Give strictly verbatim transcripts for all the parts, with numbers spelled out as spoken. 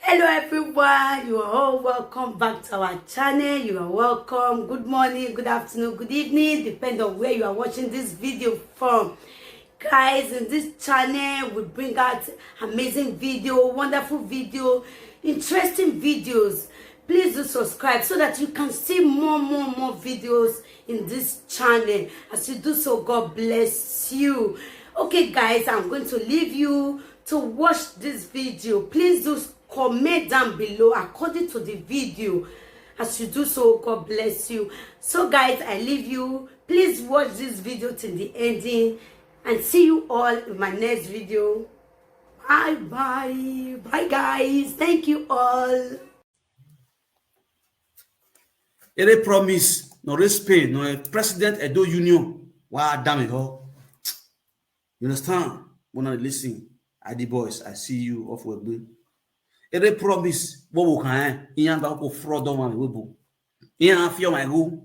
Hello everyone, you are all welcome back to our channel. You are welcome. Good morning, good afternoon, good evening, depend on where you are watching this video from. Guys, in this channel we bring out amazing video, wonderful video, interesting videos. Please do subscribe so that you can see more, more, more videos in this channel. As you do so, God bless you. Okay guys, I'm going to leave you to watch this video. Please do comment down below according to the video. As you do so, God bless you. So guys, I leave you. Please watch this video till the ending, and see you all in my next video. Bye bye. Bye guys. Thank you all. Ere promise, no race Spain, no eh, President Edo Union. Wa dam it all. You understand? When I listen, I the boys, I see you off with me. Ere promise, what will can I? Iyan ba ko fraud on my webo. Iyan afio my go.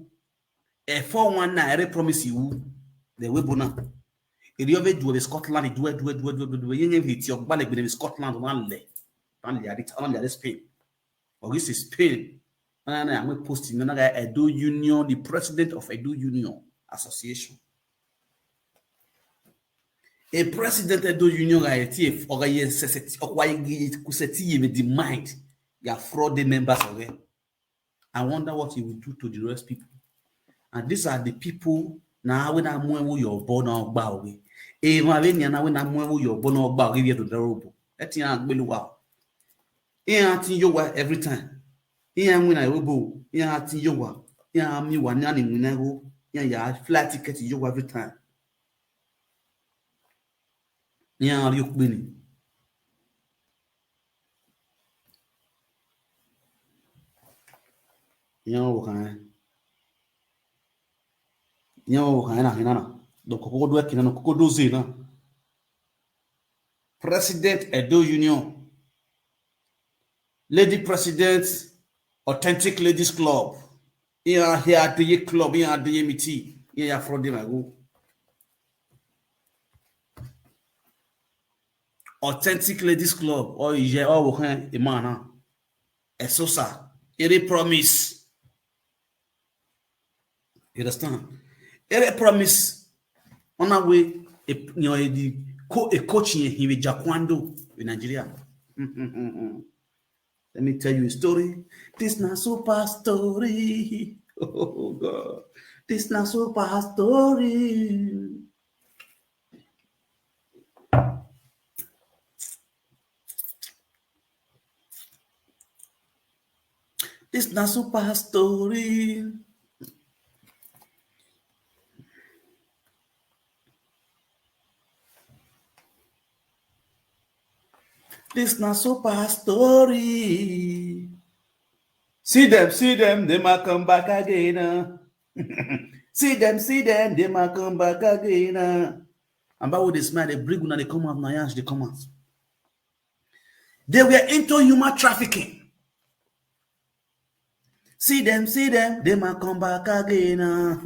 E four one nine, ere promise you. The webo na. Ere ove do Scotland, do do do do do do. Yen hit your balek with Scotland, one le. One le, one le Spain. Or this is Spain. And I will post in another Edo Union, the president of Edo Union Association. A president Edo Union, I T F, or I S S, or I G, kuseti, with the mind. You are fraud the members of it. I wonder what he will do to the rest people. And these are the people now when I'm when we your born or bow away. Even when I'm when I'm when we your born or bow away to the robo. That's your unbelievable. He ain't in your every time. He ain't when I will go. He ain't in your. He ain't me one nani when I go. He ain't flight ticket in your every time. He ain't you queenie. He ain't working. He ain't working. He ain't working. He ain't working. He ain't working. He ain't working. President Edo Union, Lady President, Authentic Ladies Club. Here, here at the club, here at the M T, here from them I go. Authentic Ladies Club, or is there all a man, huh? A sosa, a promise. You understand? Ere promise on a way, you know, the co a coach in here with Jaquando in Nigeria. Let me tell you a story. This na super story. Oh God. This na super story. This na super story. This na super story. See them, see them, they might come back again. Uh. See them, see them, they might come back again. Uh. And about this man, they bring when they come out, my ass, they come out. They were into human trafficking. See them, see them, they might come back again. Uh.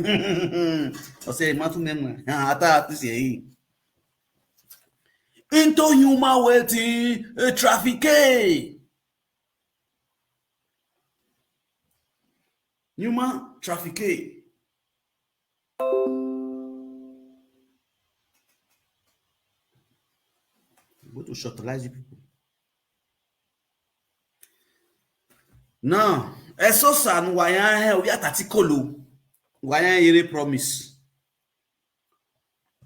I say, Matu Memma, Ata, this year. Into human waiting, uh, trafficking. Human trafficking. Go to shortalize you people. Now, Esosa no wayan he we atati kolo. Wayan yere promise.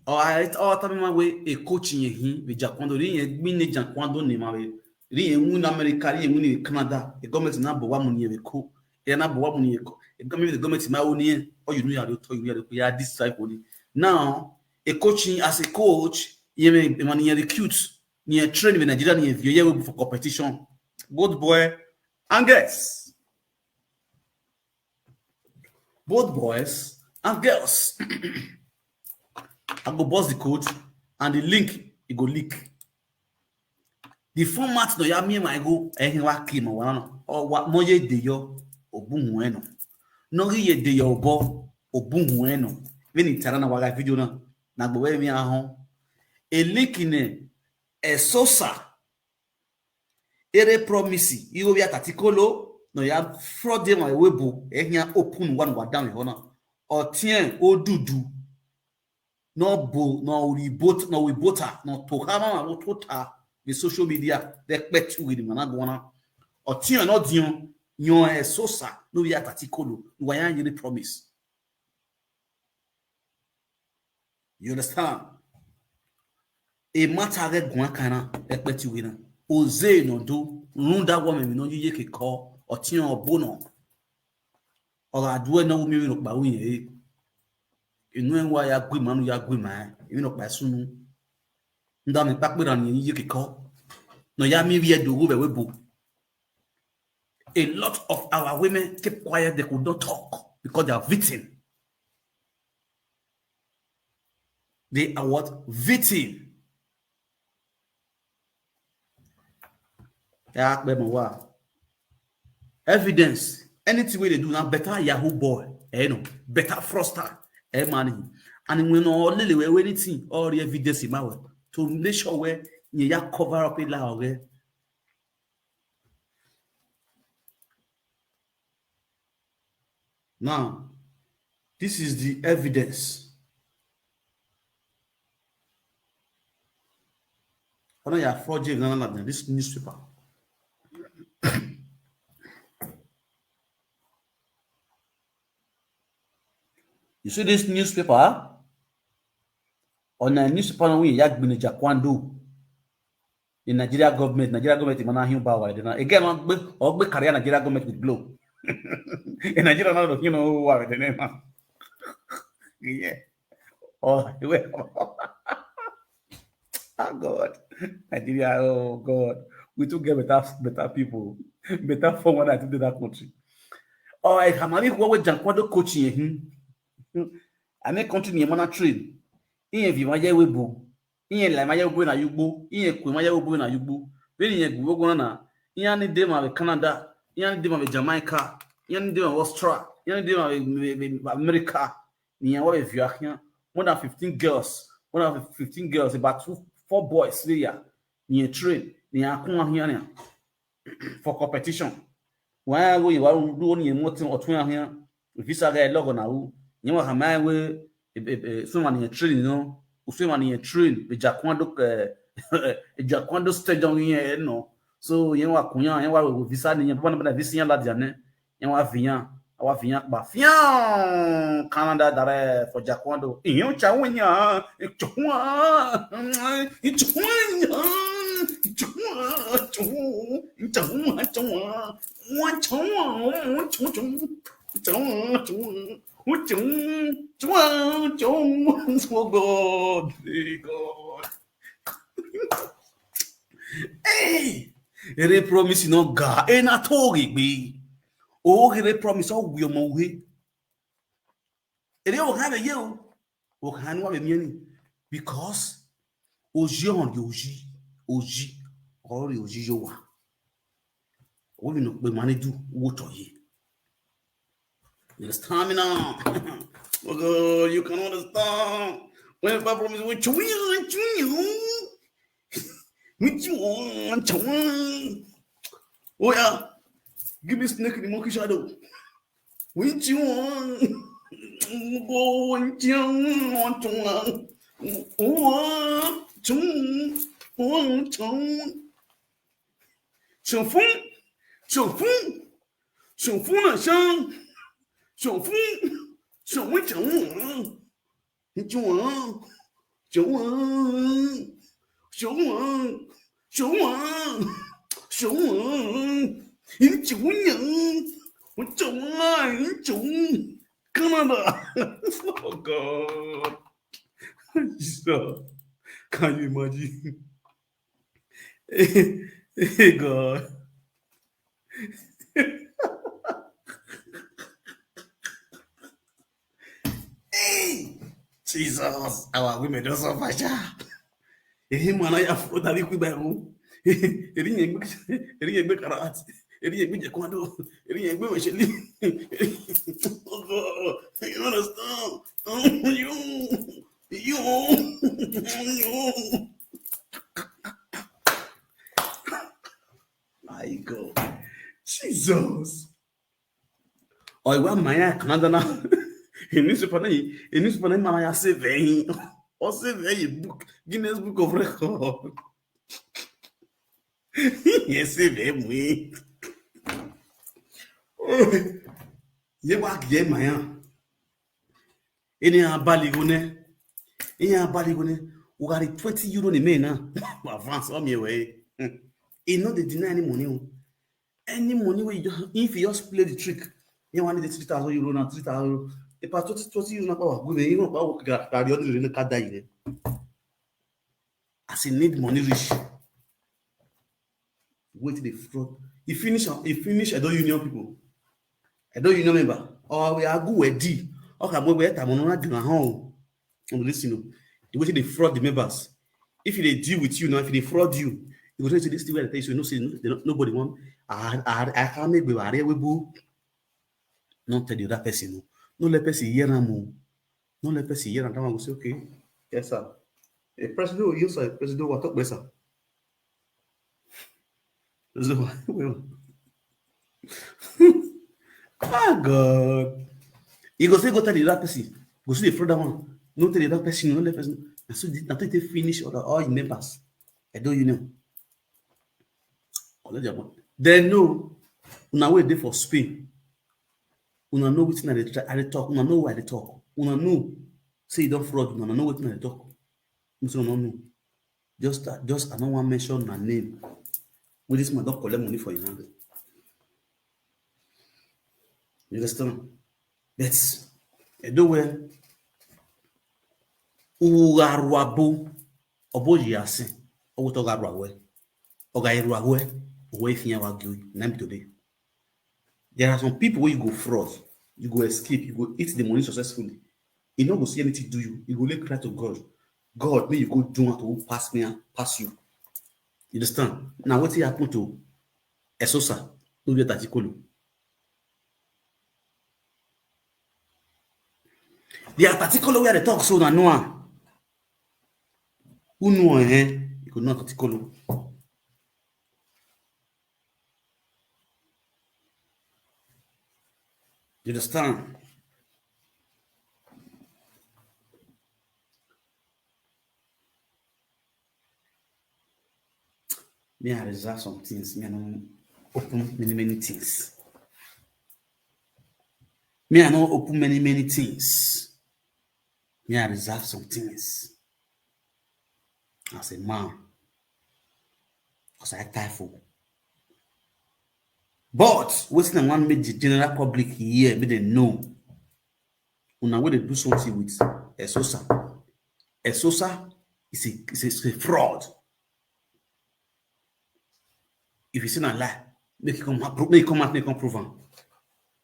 Or I or time we a coach in him with Jaquando. Ri yen gbin ni Jaquando ni ma we. Ri yen win America, ri yen win Canada. The government na bo wa mu ni we ko. E na bo wa mu ni ko. E government, the government ma o ni. Oh, you know you are to you are this type of. Now, a coaching as a coach, you may man you recruit, you train with Nigeria, you for competition. Good boy and girls. Both boys and girls. I go bust the code and the link, it go leak. The format no ya me my go, eh, wa ki mo wa no. O wa mo ye de yo, obun eno. No ye de yo bo, obun eno. Veni tara na wa video na. Na gbo we mi ahon. A link in a Sosa. Ere promise, iwo ya tatikolo, no ya fraud dem we bo, e hia open one wa down hona. Otien odudu. No bo, no we bot, no we bota, no to hama ma wo tota. The social media, they expect you with the mana gona. Otien no dion, nyo e sosa, no ya tatikolo, no wa ya ere promise. You understand? E matter get gwan kana, expect you win. Oze no do, run that woman, we no ye ke call, otien obono. Or I do no mi no pa win e. Inu en wa ya gwi manu ya gwi ma, e no pa sunu. Nda mi pa pe ran ye ke call. No ya mi we do go be we bo. A lot of our women keep quiet, they could not talk because they are victim. They are what? Victim. Yeah, be my wa. Evidence. Anything wey they do now, better Yahoo boy, eh, no, better fraudster, eh, money. And when all the way anything, all the evidence in my way to make sure where you ya cover up a lie, okay? Now, this is the evidence. Ona ya forge na na this newspaper. You see this newspaper? On a newspaper we ya gbini jakwando. In Nigeria government, Nigeria government mana hin ba wa de na. Again, ogbe, ogbe career Nigeria government with blow. In Nigeria now, you know, wa de na. Yeah. Oh, well. Oh God. Nigeria, oh God. We too get better, better people. Better form when I do that country. Oh, I hamani who we jankwado coaching. I make country ni mana train. Iye vi ma ye we bu. Iye la ma ye we bu na yugbo. Iye ku ma ye we bu na yugbo. Be ni ye gu go na. Iye ni de ma we Canada. Iye ni de ma we Jamaica. Iye ni de ma we Australia. Iye ni de ma we, we, we America. Ni ya wa we via here. More than fifteen girls. More than fifteen girls. About two, four boys there. Ni ye train. Ni ya ku here ni for competition. Wa wo ye wa do ni mo tin otun ya here. Visa ga logo na u. Ni wa ha ma we, e, e, e, so ma ni train no. U so ma ni train. Be jakwando, eh, e jakwando stage on here no. So ye wa kunya, ye wa we visa ni, ye ba na visa ya la dia ne. Ye wa via, wa via ba. Via Canada dare for jakwando. Iyo cha wenya, cha wa, cha wa, cha wa, cha wa, cha wa, cha wa. Oh God, hey God. Hey, ere promise no ga, e na to gbe. O ere promise o wi omo we. Ere o ga be ye o. O ga ni wa be mi ni. Because oji on yo oji, oji, or oji yo wa. Wo bi no pe mani du wo to ye. You understand me now? Oh God, you can understand. When I promise, when you, when you, when you want, oh yeah, give me snake in the monkey shadow. When you want, go when you want to, want to, want to. Shofun, shofun, shofun na shan, shofun, shofun, shofun, shofun, shofun, shofun, shofun, shofun, shofun, shofun, Canada. Oh God. Jesus. Can you imagine? Hey God. Hey, Jesus, our women don suffer sha. Ehe, mana ya fo dari ku ba mu. Eri yen gbe, eri yen gbe karate, eri yen gbe taekwondo, eri yen gbe wrestling. You understand? You, you, you. I go. Jesus. Or you want my Canada now? In newspaper, in newspaper, my save. Or save a book, Guinness Book of Record. Yes, save him. Ye wa ge ma ya. Ini abali gone. Ini abali gone. We got twenty euro ni me na. Advance on me way. He no dey deny any money o. Any money wey you just, if you just play the trick, you want the three thousand euro na three thousand euro. If I twenty, twenty euro na power, go there, you know, power carry on the ka die. As he need money reach. Wait the fraud. He finish am, he finish Edo Union people. Edo Union member. Oh, we are good with D. Okay, but we are tamono na gina hon. And listen, the way they fraud the members. If they deal with you now, if they fraud you, you go say this thing where they tell you, no, say no, they don't- nobody want. I, I, I can't make me. No tell the other person. No, no let person hear am o. No let person hear am. That one go say, okay, yes, sir. A president will use a president will talk better. So, well, ah, God. You go say go tell the other person. Go see the fraud that one. No tell the other person. No let person. And so the, until they finish all, the, all the members. I don't, you know. All of them. Then no. Una wey dey for Spain. Una know wetin I dey try, I dey talk. Una know why I dey talk. Una know say you don fraud. Una know wetin I dey talk. Una no know. Just, just I no wan mention my name. Wey this man don collect money for him hand. You understand? But Edo well. Ugaruabo. Obo yi ase. Owo to garuawe. Oga iruawe. Owo ifiyan wa gi. Na be today. There are some people wey you go fraud, you go escape, you go eat the money successfully. You no go see anything do you. You go only cry to God. God, may you go do unto who pass me and pass you. You understand? Now, what happen to Esosa? No be Tatikolo. The Tatikolo where they talk so na Noah. Who know, eh? You go know Tatikolo. You understand? Me, I reserve some things. Me, I no open many, many things. Me, I no open many, many things. Me, I reserve some things. As a man. Because I tie for. But wetin I wan make the general public hear, make dem know. Una wey dey do something with Esosa. Esosa is a, is a, is a fraud. If you say na lie, make you come out, make you come out, make you come prove am.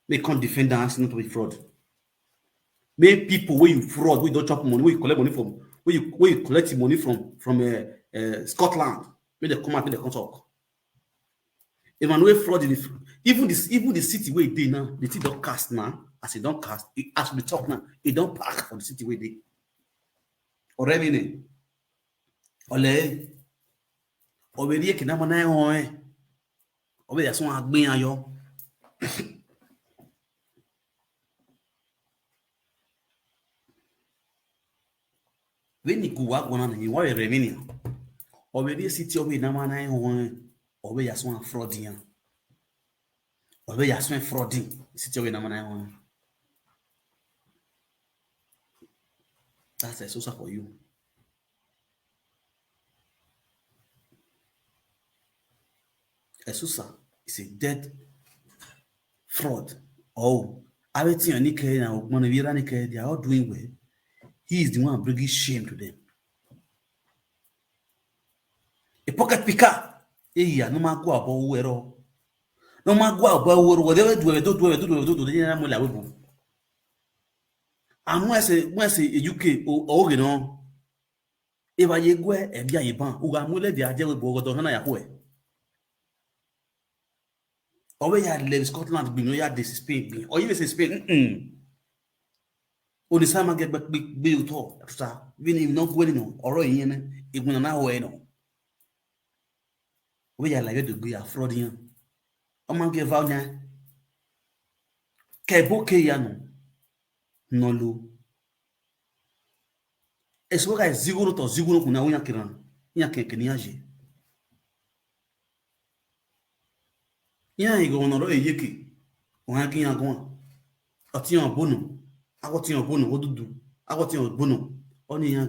Make you come defend am, say no be fraud. Make people wey you fraud, wey you don chop money, wey you collect money from, wey you, wey you collect money from, from, eh, eh, Scotland, make dem come out, make dem come talk. Emmanuel fraud in the, even this, even the city wey e dey now, the thing don cast now. As e don cast, e, as we talk now, e don pack for the city wey e dey. Ọ̀rẹ́ mi ni. Ole. Obe die ke na mana e ho e. Obe ya so agbe ayo. When you go work one and you want a revenue. Obe die city obe na mana e ho e. Obe ya so fraud yan. Obe ya so fraud. City obe na mana e ho e. That's Esosa for you. Esusa is a dead fraud. Oh, everything you need care now, money we run care, they are all doing well. He is the one bringing shame to them. A pocket picker. Hey, yeah, no matter go about who at all. No matter go about who, whatever do, do, do, do, do, do, do, do, do, do. And when I say, when I say U K, oh, oh, you know, if I ye go, eh, be a ban, who got more than the idea with Bogodo, and I go. Or where you live, Scotland, be no, you this Spain, be, or even say Spain, mm-mm. Only some get back big, big talk, sir. Even if not going on, or in, if we not aware, no. Where you like to be a fraud, you Ọmọ gị va onye. Ka ebo ke ya nọ. Nọ lo. Eso ka zigo no to zigo no kuna unya kiran. Nya ke ke ni aje. Nya igo no ro eyeke. Oha ki ya gwa. Oti on bono. Ago ti on bono odudu. Ago ti on bono. Oni ya.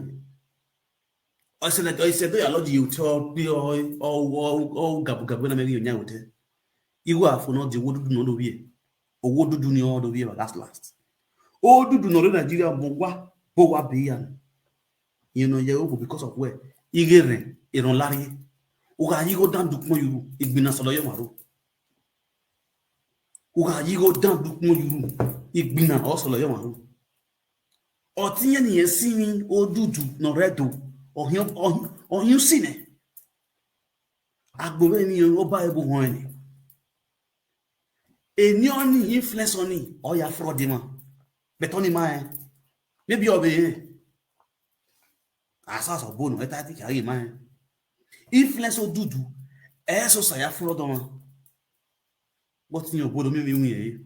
Ose na ose do ya lo di yo to bi o o o gabu gabu na me yo nya wote. Iwa afo no di owo dudu no do wie. Owo dudu ni o do wie last last. Owo dudu no re Nigeria bo wa bo wa be ya. You know, you go because of where igere iron lari. Uga yigo dan dukmo yuru igbina solo yo maru. Uga yigo dan dukmo yuru igbina o solo yo maru. Otinye ni esi ni odudu no redo. Ohun ohun sine. Agbove ni o ba ebo hon ni. Eni oni influence oni o ya fraud ma. But oni ma eh. Maybe obe eh. Asa so bono eta ti ka ye ma eh. Influence odudu. E so sa ya fraud ma. But ni obodo mi mi wi eh.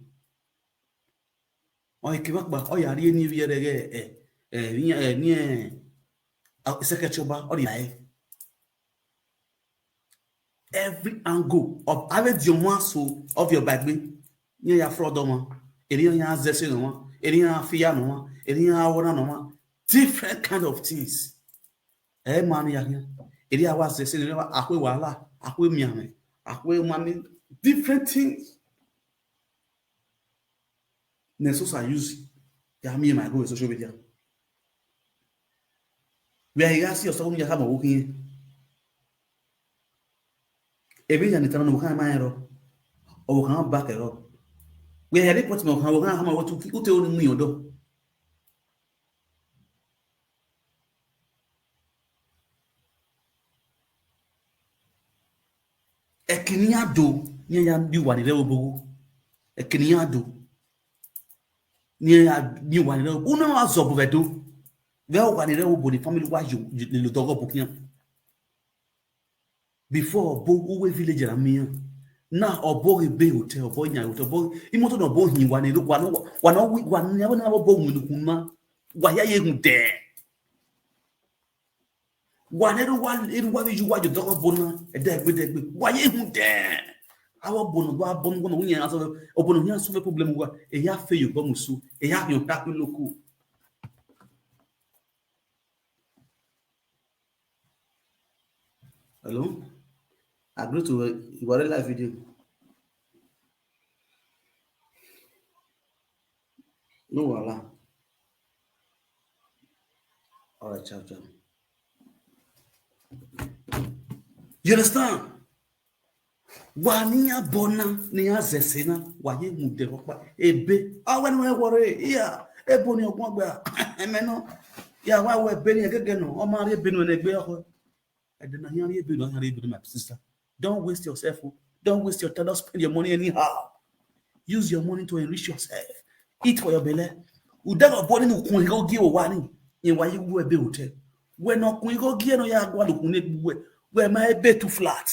O ke ba pa o ya ri ni wi re ge eh eh ni eh ni eh. Secretary ba o ri eh. Every angle of ave di omo so of your bagbe. Ni ya fraud omo. Eri ya zese no ma. Eri ya fiya no ma. Eri ya wona no ma. Different kind of things. Eh man ya ya. Eri ya wa zese no ma akwe wala, akwe miame, akwe mami, different things. Na so sa use ya me and my go social media. Where you see yourself, you have a working. Ebe ya ni tana no kan ma ero. O kan back ero. Where you report no kan o kan ha ma wo tu ki ute o ni odo. Ekini ya do ni ya bi wa ni re obogo. Ekini ya do ni ya bi wa ni re obogo. Una wa zo bo vedo. Ve wa ni re obogo ni family wa yo ni lo dogo bokiyan. Before obo uwe village na mi ya. Na obo ebe hotel, obo nya hotel, obo imoto na obo hin wa ni wa no wa no wa ni wa na obo mu ni kunma. Wa ya ye gun de. Wa ne ru wa eru wa ju wa ju dogo bona e de gbe de gbe wa ye hun de. Awo bono wa bono bono nya so obono nya so problem wa e ya fe yo bomo su e ya yo ta ku loku. Hello. Agree to Iware live video. No wahala. All right, ciao, ciao. You understand? Wa ni ya bona ni ya zesena wa ye mu de pa ebe. Awe ni we wore iya ebo ni ogun gba. Eme no. Ya wa we ebe ni gege no. O ma ri ebe no ne gbe oko. Ede na yan ri ebe no yan ri ebe no, my sister. Don't waste yourself. Oh. Don't waste your time. Don't spend your money anyhow. Use your money to enrich yourself. Eat for your belly. Udaba body no kun go give one. In why you go be hotel. When no kun go give no ya go look ne gbe. Where my bed too flat.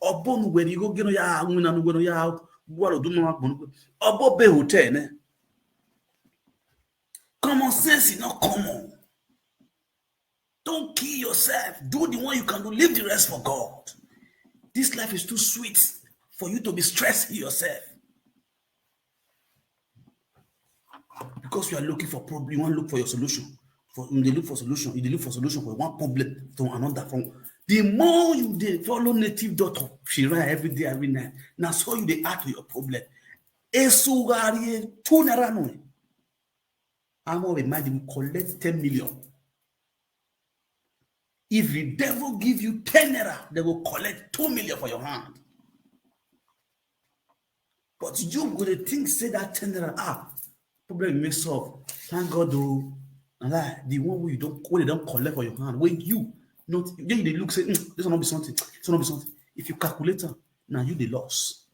Obon when you go give no ya win and when ya go do no agbon. Obo be hotel ne. Common sense is not common. Don't kill yourself. Do the one you can do. Leave the rest for God. This life is too sweet for you to be stressing yourself. Because you are looking for problem, you want to look for your solution. For you dey look for solution, you dey look for solution for one problem to another. From the more you dey follow native doctor Shira every day, every night, na so you dey add to your problem. Esugari two naira no. I'm of a mind you collect ten million. If the devil give you ten naira, they will collect two million for your hand. But you go dey think say that ten naira ah problem may solve. Thank God o. Na lie, the one wey you don wey they don collect for your hand wey you not then you dey look say mm, this one no be something, this one no be something. If you calculate am, na you dey loss.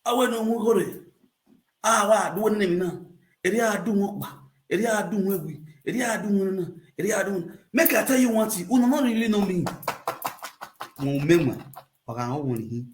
Awe no mu gore. Ah wa do wani ne mina. Eri a do won pa. Eri a do won egwi. Eri a do won na. Eri a do won. Make I tell you one thing. Una no really know me. Mo mema. Oga won won hin.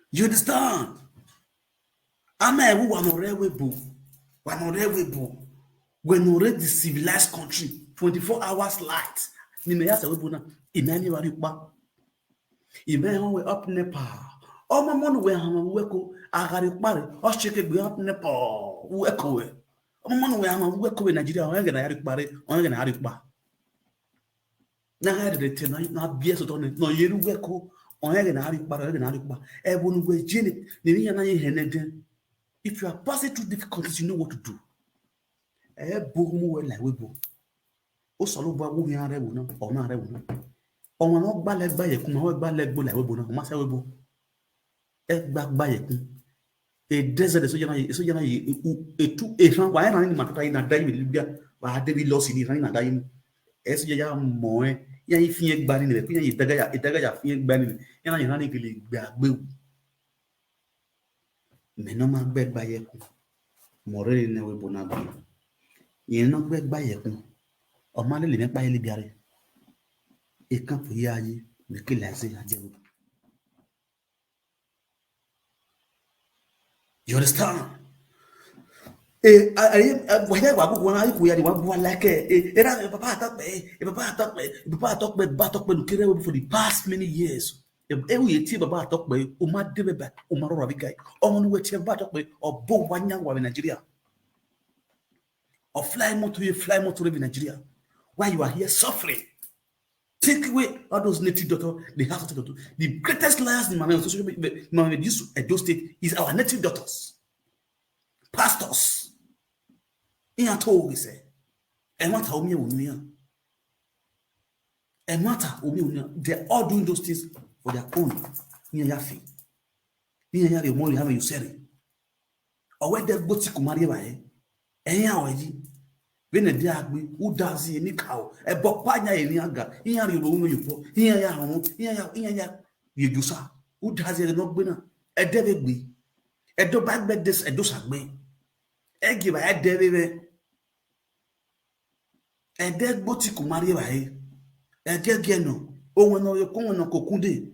You understand? Ama ewu wa no rewe bo. Wa no rewe bo. We no reach the civilized country. Twenty-four hours light. Ni me ya se we bo na. Ime ni wa ri pa. Ime ho we up nepa. Omo mo no we ha ma we ko. Agari pa re. O se ke gbe up nepa. We ko we. Omo mo no we ha ma we ko we Nigeria. O nge na ya ri pa re. O nge na ya ri pa. Na ha de te na na bia so to ne. No ye ru we ko. O nge na ya ri pa re. O nge na ya ri pa. E bo no we je ni. Ni ya na ye he ne den. If you are passing through difficulties, you know what to do. E bo mu we la we bo. O solo ba wo ya re wo na. O na re wo na. O ma no gba le gba ye ku ma we gba le gbo la we bo na. O ma se we bo. E gba gba ye ku. E desert so ya na ye so ya na ye e tu e han wa e ran ni ma ta na dai mi Libya. Wa de bi lo si ni ran na dai mi. E so ya ya mo e. Ya yi fi e gba ni ne ku ya yi daga ya e daga ya fi e gba ni. Ya na ye ran ni gele gba gbe. Me no ma gbe gba ye ku. Mo re ne we bo na gbe. Ye no gbe gba ye ku. O ma le le me pa ye Libya re. E kan fu ya yi me ke la se ya je. You understand? Eh, I, I, I, whether wa go wana iku ya di wa go like eh, eh, era eh, papa attack me, eh, papa attack me, eh, papa attack me, papa attack me, no care for the past many years. Eh, eh, we ti papa attack me, o ma de be, o ma ro rabi kai. O mo we ti papa attack me, o bo wa nya wa Nigeria. O fly motor, you fly motor in Nigeria. Why you are here suffering? Take away all those native doctors, they have to doctor. The greatest liars in my social media, my use Edo State is our native doctors, pastors. In a told we say, and what how me unia, and what how me unia, they're all doing those things for their own. Nya ya fi, nya ya re mo ya me you seri. Owe de gbo ti ku mari ba e. Eyan awe yi. Be ne de agbe, u da zi ni ka o. E bo pa nya e ni aga. Iya ri ro unu yupo. Iya ya hon. Iya ya iya ya. Ye jusa. U da zi no gbe na. E de be gbe. E do ba gbe des e do sa gbe. E gi ba e de be be. E de gbo ti ku mari ba e. E ge ge no. O won no yo ko won no ko kunde.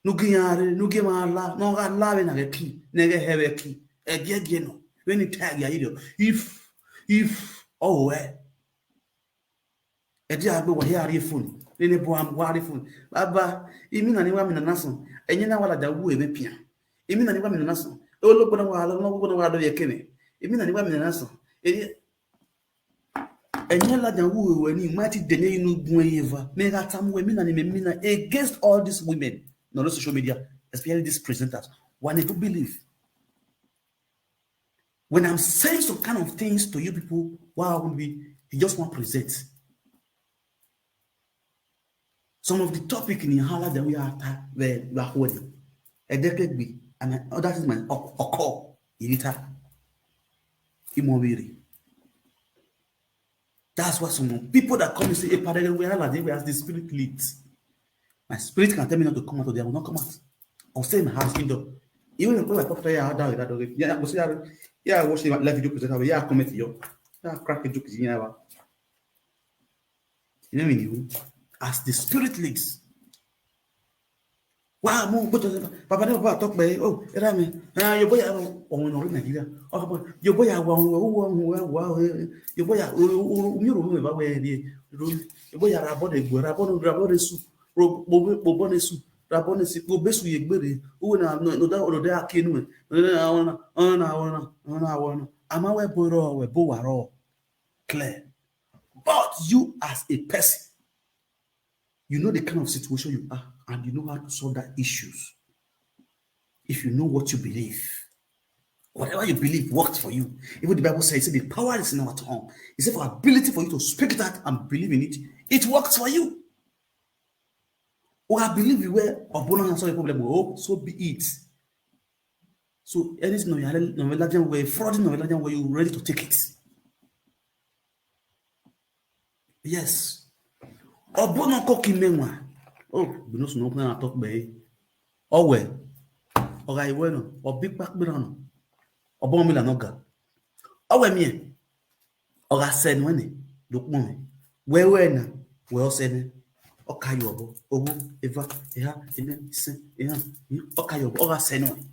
Nu gi ya re, nu gi ma la, no ga la be na ge ki, ne ge he be ki. E ge ge no. When you tag ya idiot. If if oh eh. E di agbe wa ya ri phone. Ne ne bo am wa ri phone. Baba, imi na ni wa mi na naso. Enye na wala da wu e be pia. Imi na ni wa mi na naso. O lo gbona wa lo, lo gbona wa do ye kene. Imi na ni wa mi na naso. Eri Enye la dan wu we ni mati dene inu gun eva. Me ga tam we mina ni me mina against all these women. No, no social media, especially these presenters. When they do believe. When I'm saying some kind of things to you people, why I won't be, he just want present. Some of the topic in Hala that we are ta- we we are holding. Edekegbi, and other things might oc- occur in it. Imobiri. That's why some people that come and say, hey, Padre, we are like, we as the spirit leads. My spirit can tell me not to come out of there, I will not come out. I'll stay in my house indoor. Even if I talk to you, I'll down with that. Okay? Yeah, I go see that. Yeah, I watch the live video presenter. Yeah, I comment here. Yeah, crack a joke. Yeah, you know what I mean? As the spirit leads. Wa mo gbọ́dọ̀ baba ne baba talk be, oh, era mi. Ah, your boy, oh, oh, no, Nigeria. Oh, boy, your boy, wa, wa, wa, wa, wa, eh, your boy, oh, oh, oh, mi ro mi ba we ni. Your boy, ra bo de gbo, ra bo, ra bo de su. Ro bo bo bo ne su. Ra bo ne si, bo be su ye gbere. Oh, na no, no, that, no, that kinu. No, no, no, no, no, no, no, no, no. Ama we bo ro, we bo wa ro. Clear. But you as a person, you know the kind of situation you are, and you know how to solve that issues. If you know what you believe, whatever you believe works for you. Even the Bible says, "The power is in our tongue." It's for ability for you to speak that and believe in it. It works for you. Or I believe you were, or Bono answer your problem. Oh, so be it. So anything no, no, no, where fraud, no, where you ready to take it. Yes. Ọ bụ na ọkọ ka ime nwa. Oh, bino so no na talk be. Owe. Oga iwe no. Obi kpakpira no. Obo mi la no ga. Owe mi. Oga sen wene. Look mo. We we na. We o sen. Oka yo obo. Owo, eva, eha, ene, se, eha. Oka yo obo. Oga sen wene.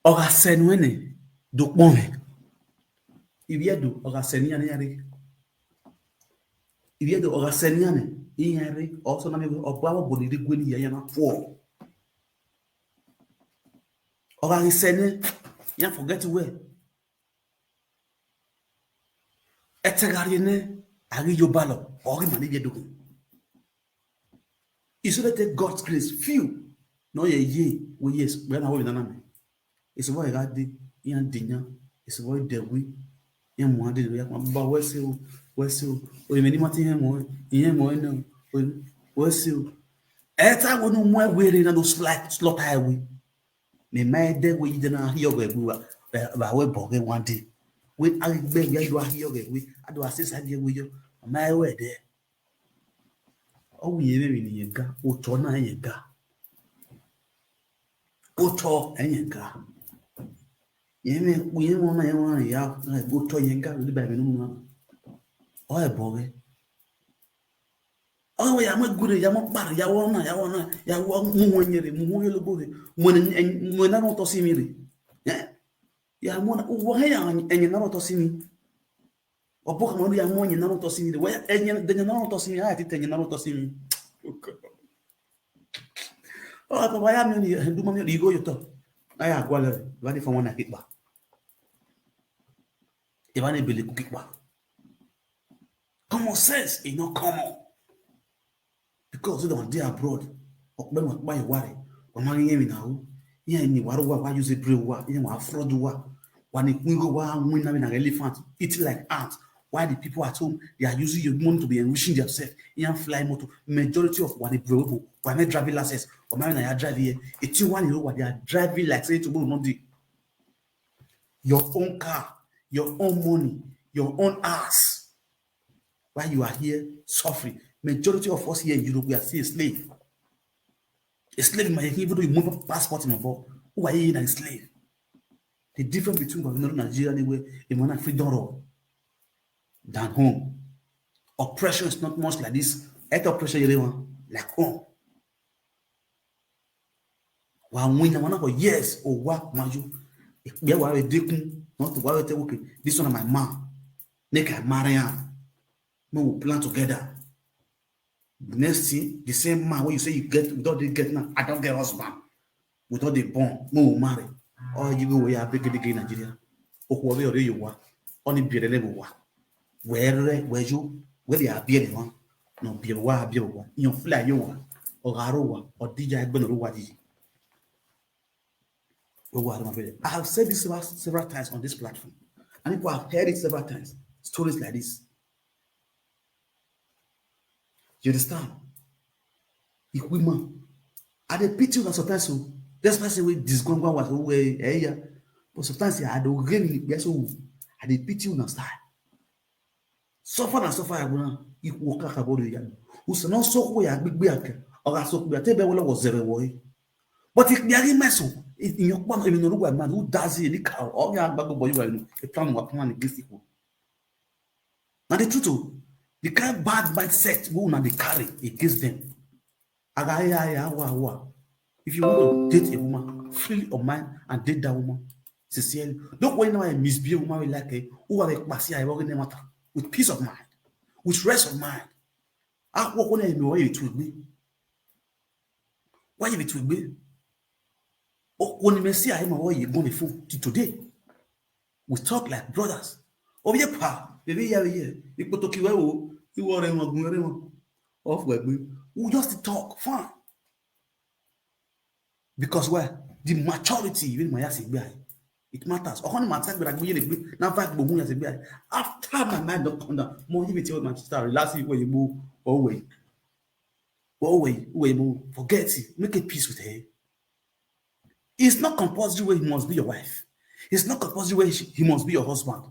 Oga sen wene. Look mo. Ibi edu. Oga sen ya ne ya re. Ibi edu. Oga sen ya ne. Iya re. Also na me obo abo boni de gweni ya ya na po. Oga sen. Ya forget where. Etegari ne, agi yo balo, ogi mani ye dugu. Isu de take God's grace, few. No ye ye, we yes, we na we na na me. Isu boy ga di, yan dinya, isu boy de we, yan mo adi ya ba we se o, we se o. O ye meni mati yan mo, yan mo no, we se o. Eta wo no mo we re na do slot, slot highway. Me ma ede we yi de na ahi ogo egbu wa, ba we bo ge one day. We a gbe ya do ahi ogo egbu, a do asisa die we yo. Ma e we de. O wi ye me ni ye ga, o to na ye ga. O to e ye ga. Ye me, we ye mo na ye wa ya, o to ye ga, li ba me no na. O e bo ge. Awe ya mo gure, ya mo kpar, ya wo na, ya wo na, ya wo mu wo nyere, mu wo yelo bore. Mo ne, mo na no to si mi re. Eh? Ya mo na, wo he ya enye na no to si mi. Obo ka mo ya mo enye na no to si mi re. Wa ya enye de na no to si mi, a ti te enye na no to si mi. O to wa ya mi ni, du mo mi ri go yo to. Aya gwa le, wa ni fo won na kipa. E ba ni bele ku kipa. Common sense is not common. Because they don't dey abroad. Okpenu akpa iware. Wamari yemi na u. Ye ni waru wa, wa use bri wa. Ye wa fraud wa. Wa ni kungo wa win na elephant. Eat like ant. Why the people at home, they are using your money to be enriching themselves? Ye fly motor. Majority of wa ni bro. Wa me driving license. Wa me na ya drive here. It's you one year wa they are driving like say tomorrow no dey. Your own car, your own money, your own ass. Why you are here suffering? Majority of us here in Europe, we are still a slave. A slave in my, even though you move a passport in your ball, who are you in a slave? The difference between Governor Nigeria anyway, a man freedom role than home. Oppression is not much like this. Health oppression, you know, like home. Wa win na wana for years, o wa maju. Be wa we dekun, not wa we te, okay. This one na my man. Make I marry am. Make we plan together. Next thing, the same man wey you say you get, we don dey get now, I don get husband. We don dey born. Make we marry. All you go we are big in Nigeria. Okwu ọbẹ ọrẹ Yorùbá. Ọ ni bẹ̀rẹ̀ lẹ́bù wa. Wẹ́rẹ́, wẹ́jú, wẹ́rẹ́ àbí ẹni wọn. Nà bí wa, àbí wa. Yan fúlà yóò wá. Ọ̀gá ró wa. Ọ̀díjà ẹgbẹ́ náà ló wá yìí. Ó wà lọ́mọ bẹ́ẹ̀. I have said this several, several times on this platform. And people have heard it several times. Stories like this. You understand? If we man, I dey pity una sometimes o. Despite say we disgwangwa was who we eh, yeah. But sometimes, yeah, I dey really, yes, o. I dey pity una style. Suffer na suffer ya guna. If we work out about it, yeah. Usa no so ko ya gbigbe aka. Or as Okpia, tell me what was zero boy. But if Yari Meso, if in your one, if you know what man who does it, the cow, or your back boy, you know, a plan what plan against people. Now the truth, oh, the kind bad mindset we una dey carry against them. Agaya, wa, wa. If you want to date a woman, freely of mind and date that woman sincerely. Don't worry now, I misbehave woman we like it. Who have a pass here, I work in the matter with peace of mind, with rest of mind. Ah, what when I know why you told me? Why you told me? Oh, when you see I know why you going phone to today. We talk like brothers. Oh yeah, pa, baby, yeah, yeah. You put to kill, you are in one, off where we just talk, fine. Because where the maturity, even my ass, it matters. Or when my attack, but I go, now fight, but who has a guy? After my mind don't come down, more you tell my sister, last week when you move, oh wait, oh wait, wait, move, forget it, make a peace with her. It's not compulsory where he must be your wife. It's not compulsory where she, he must be your husband.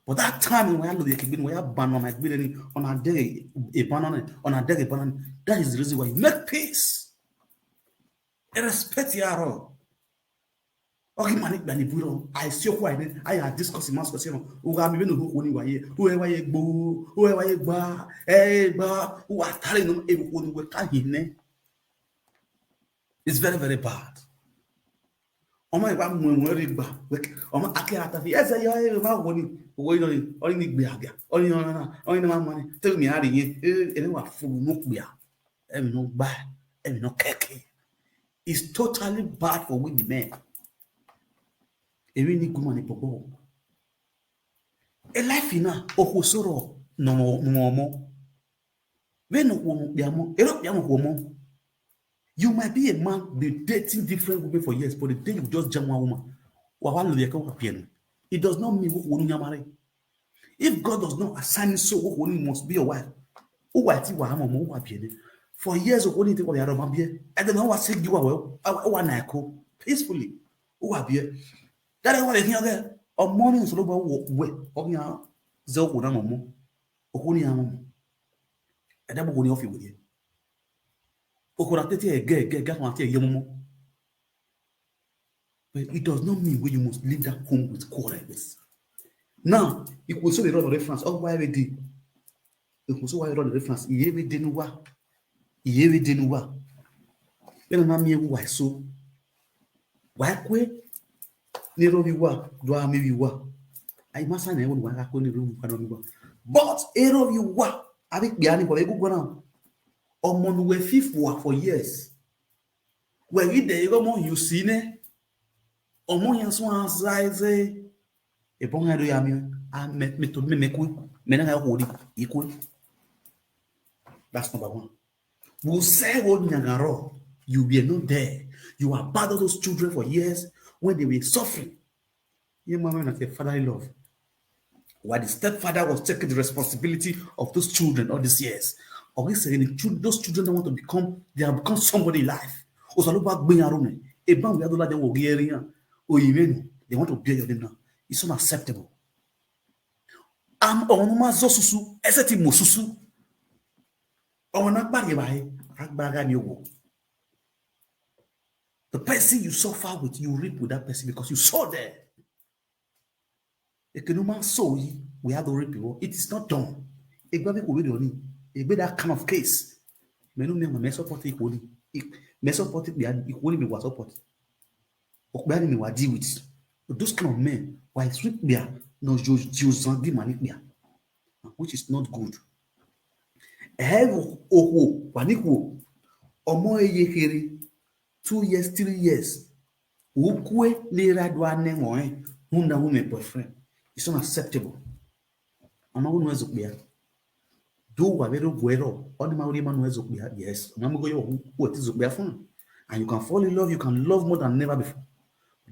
But that time when I look at when I ban on my building on a day, a ban on it, on a day, a ban on it, that is the reason why you make peace. I respect you at all. Okay, man, it bani buro. I see who I need. I had discussing mass question. Who am even who only why? Who am I go? Who am I ba? Eh, ba? Who are telling them? If who we can't hear. It's very, very bad. Ọmọ ìwà mú ẹ̀wọ̀n rí gbà. Ọmọ akẹ́ àtàfi ẹsẹ̀ yọ ẹ̀ máa wọ ni. Owó iná ni ọ̀rìn ní gbé àgà. Ọ̀rìn náà náà ọ̀rìn náà máa mọ ni. Tẹ́lẹ̀ mi á rí yẹn. Ẹni wà fún un ló pè á. Ẹ̀mí náà gbá. Ẹ̀mí náà kẹ́kẹ́. It's totally bad for we the men. Èmi ní gbọ́mọ̀ ní pọ̀pọ̀. Ẹ láìfì náà, okò sọ̀rọ̀ nà ọmọ. When no one piamo, ero piamo woman. You might be a man be dating different women for years, but the day you just jam one woman, wa wa lo ye ko piano. It does not mean who you marry. If God does not assign so, who must be your wife. Who wa ti wa mo mo wa piano. For years, who ni te ko ya ro ma bi. And then wa say you are well, wa na ko peacefully. Who wa bi. That is what I think. Ọmọ ni so lo ba wo we. Ọmọ ya zo ko na mo. Okuni ya mo. Eda bu ko ni ofi we. Okura tete ege ege ga ma te ye mo. But it does not mean when you must leave that home with quarrels. Now, if we so the run of reference, oh why we did? If we so why run the reference, ye we didn't wa. Ye we didn't wa. Then na mi wa so. Why kwe? Nero viwa, do a mi viwa. I must say, I won't want to go. But ero viwa. I think the animal go now. Ọmọ nu we fi for for years. We read the ego mo you see ne. Ọmọ yan so an size. E bon ha do ya mi. A me me to me me ku. Me na ha ko di. That's number one. Will say what nyangaro. You were not there. You abandoned those children for years when they were suffering. Your mama not a fatherly love. While the stepfather was taking the responsibility of those children all these years. Or he said, those children don't want to become, they have become somebody in life. Osaloba Gbenyarune, a bank we have to let them work here. Or even they want to bear your name now. It's unacceptable. I'm on my zosusu, eseti mosusu. On a bari by Agbaga Yogo. The person you suffer with, you reap with that person because you sow there. A Kenuma sow ye, we have to reap it. It is not done. A baby will be done. A be that kind of case. Menu me me support equally. Me support it, equally me was support. Okbani me wa deal with. Those kind of men, why sweet beer, no Jews and give money beer, which is not good. Ehe wo okwo, wa ni kwo. Ọmọ eye kere, two years, three years. Ukwe le ra do ane mo eh. Hunda hu me boyfriend. It's unacceptable. Ama unu ezo kpia. Do wa vero guero. Oni ma uri manu ezo kpia. Yes. Oni ma go yo hu ezo kpia fun. And you can fall in love. You can love more than never before.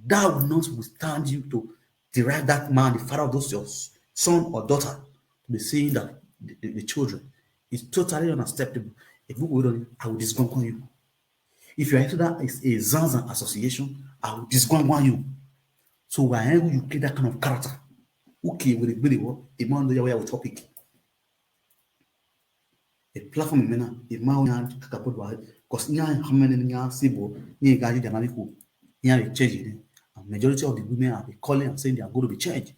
That will not withstand you to derive that man, the father of those your son or daughter, to be saying that the, the, the children is totally unacceptable. If we go, I will discount you. If you are into that is a Zanzan association, I will discount you. So why you get that kind of character? Okay, with the video, a man the way I will topic. A platform mena, a man nya kakapot wa, because nya hamene nya sibo, nya gaji dana ko, nya change it. And majority of the women are calling and saying they are going to be changed.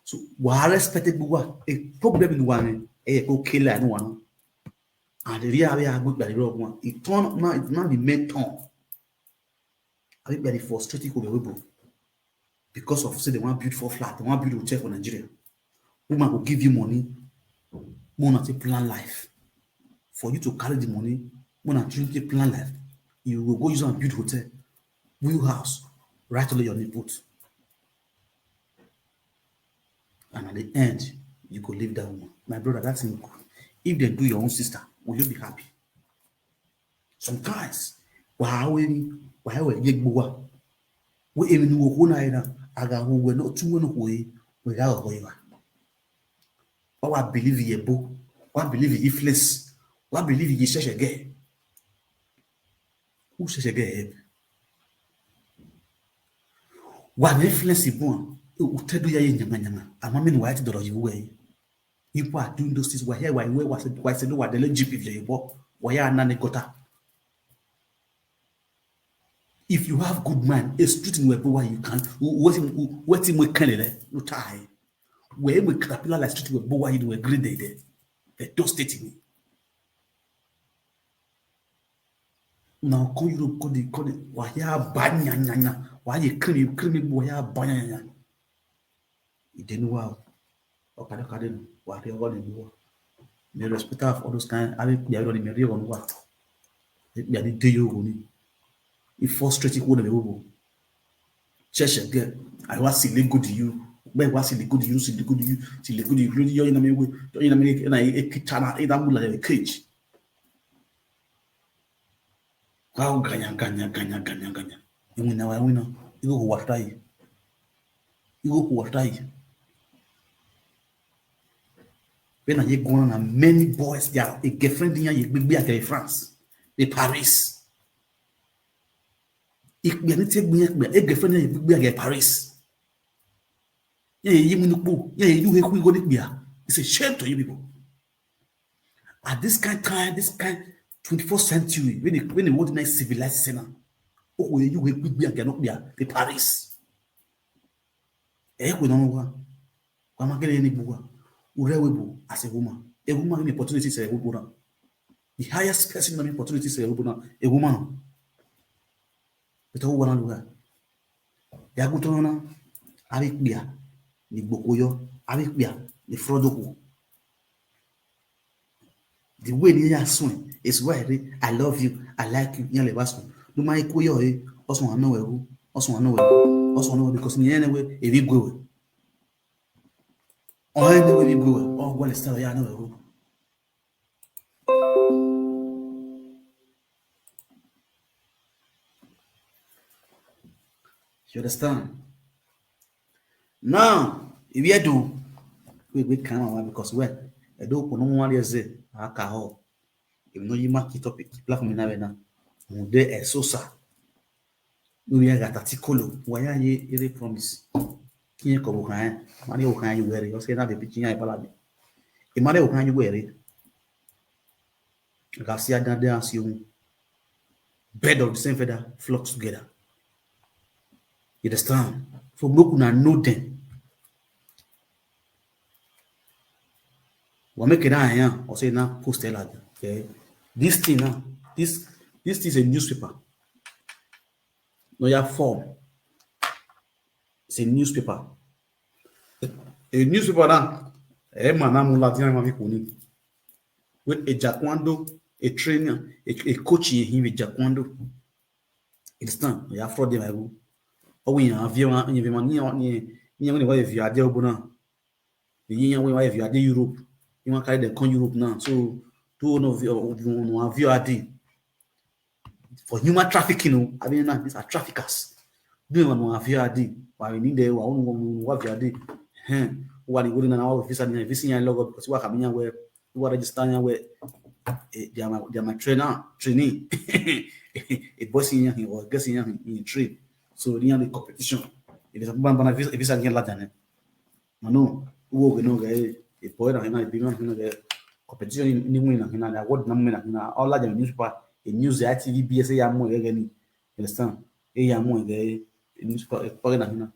So we are respected, but what a problem in one, a go kill and one. And the real way I go by the wrong one. It turn now, it's not the main turn. I think that the frustrated go be able because of say they want build four flat, they want build hotel for Nigeria. Woman will give you money, more than to plan life. For you to carry the money, more than to plan life, you will go use and build hotel, build house, right under your name put. And at the end, you go leave that woman. My brother, that's not good. If they do your own sister, will you be happy? Sometimes, wa we ni, wa we ye gbo wa. We emi ni wo ko na ina, aga wo we no tu we no ko yi, we ga go yi wa. Wa wa believe ye bo, wa believe ye influence, wa believe ye sheshe ge. Who sheshe ge help? Wa na influence bo, u te do ya ye nyama nyama. Ama mi ni wa ti doro yi we. People are doing those things. Why, why, why, why, why, say no, why they let G P for your boy? Why are none got? If you have good mind, a street in where boy you can, what him, what him we can le, no tie. Where we caterpillar like street where boy you were great day there. They don't state me. Now come Europe, come the, come the, why ya banya nya nya? Why you creamy, creamy boy ya banya nya nya? Idenu wa o. Okade okade nu. Wa re ogo ni nu wa. Me respect her for all those kind. Abi kpia ro ni me re ogo nu wa. E kpia ni de yo ogo ni. I frustrate ko na me wo. Cheshe ge. I wa si le good you. Be wa si le good you, si le good you, si le good you. Yo ina me we. Yo ina me na e kitana e da mu la le cage. Wow, ganya, ganya, ganya, ganya, ganya. Iwina wa iwina. Igo ko watai. Igo ko watai. When I go on, many boys, they are a girlfriend in ye big be at France, the Paris. If me take me a girlfriend in ye big be at Paris. Yeah, you mean, yeah, you have we go there. It's a shame to you people. At this kind time, this kind twenty-first century, when the when the world next civilized center, oh, you will be again up there, the Paris. Eh, we don't know what. Why am I getting any book? Urewebu as a woman. A woman in opportunity is a woman. The highest person in opportunity is a woman. A woman. But who wanna do that? Ya gutona. Abi kpia. Ni gboko yo. Abi kpia. Ni frodo ko. The way ni ya swing is why I, I love you, I like you, ya le basu. Do my ko yo e, osun ano we ru, osun ano we ru, osun ano we because ni ene we e bi gwe we. O ene we bi gwe we, o gwa le style ya ano we ru. You understand? Now, if you do, we we come on because well, I do kono mo wa ze aka ho. If no you mark it up, black me na na. Mo de e so sa. No ya gata tikolo, wa ya ye ere promise. Kiyen ko bo kan, ma ni o kan you were, o se na be pikin ya bala bi. E ma ni o kan you were. Like I see, I don't dance you. Bird of the same feather flocks together. You understand? So make una know them. Wa make it down here, or say now post it like that. Okay. This thing now, this this is a newspaper. No, your form. It's a newspaper. A newspaper now. Eh, man, I'm not Latin, I'm a Kuni. With a Jaquando, a trainer, a, a coach in him with Jaquando. It's time. You have fraud, my boo. Oh, we have you, you have you, you have you, you have you, you have you, you have you, Europe. You want carry them come Europe now. So, two of you, you have you, for human trafficking, oh, I mean, nah, these are traffickers. Do you want to have your I D? Why we need there? Why we want to have your I D? Hen. Who are the golden and our visa? Visa in logo because what coming where? Who are registering where? Eh, they are my, they are my trainer, trainee. A boss in here or guest in here in train. So they are the competition. It is a ban ban visa, visa in Latin. No, who will know? A boy, I know, a big man, I know. Competition ni mu na hina, award na mu na hina. All that newspaper, a news, I T V, B S A, ya mu gege ni. You understand? E ya mu gege, newspaper na hina.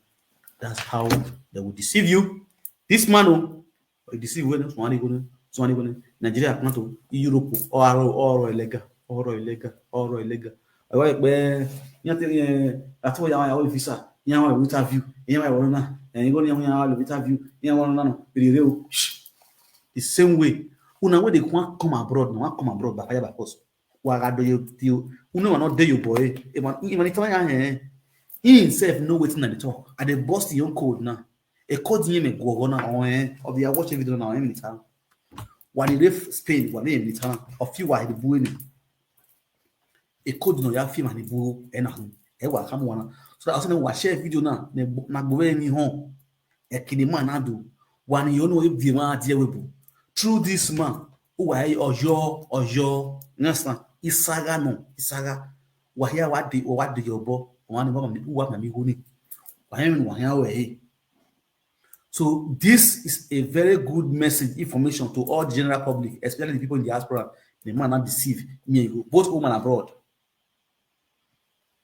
That's how they will deceive you. This man, oh, e deceive when Swani go, Swani go. Nigeria, not to Europe, or or illegal, or illegal, or illegal. Awa pe, ya te, eh, ati wa ya wa visa, ya wa interview, ya wa na, eh, go ya wa interview, ya wa na no, be real. The same way. Una wey dey wan come abroad, na wan come abroad by fire by force. Wa ga do you, you. Una wa not dey your boy. E man, e man, e tell ya, eh. He himself know wetin I dey talk. I dey burst your code now. E code name e go go na, oh, eh. Of the watch video na, eh, mi ta. Wa ni ref Spain, wa ni mi ta. Of you wa the buene. E code no ya fi ma ni bu e na hu. E wa ka mu wa na. So that also wa share video na, ne bu-, na go we ni hon. E kini man na do. Wa ni yo no e bi ma die we bu. Through this man, who wa e Oyo, Oyo, you understand? Isaga no, Isaga. Wa ya wa de, wa de your bo. Wa ni wa ma mi, wa ma mi hu ni. Wa ya mi wa ya we, eh. So this is a very good message, information to all general public, especially the people in diaspora. The man not deceive me and you, both home and abroad.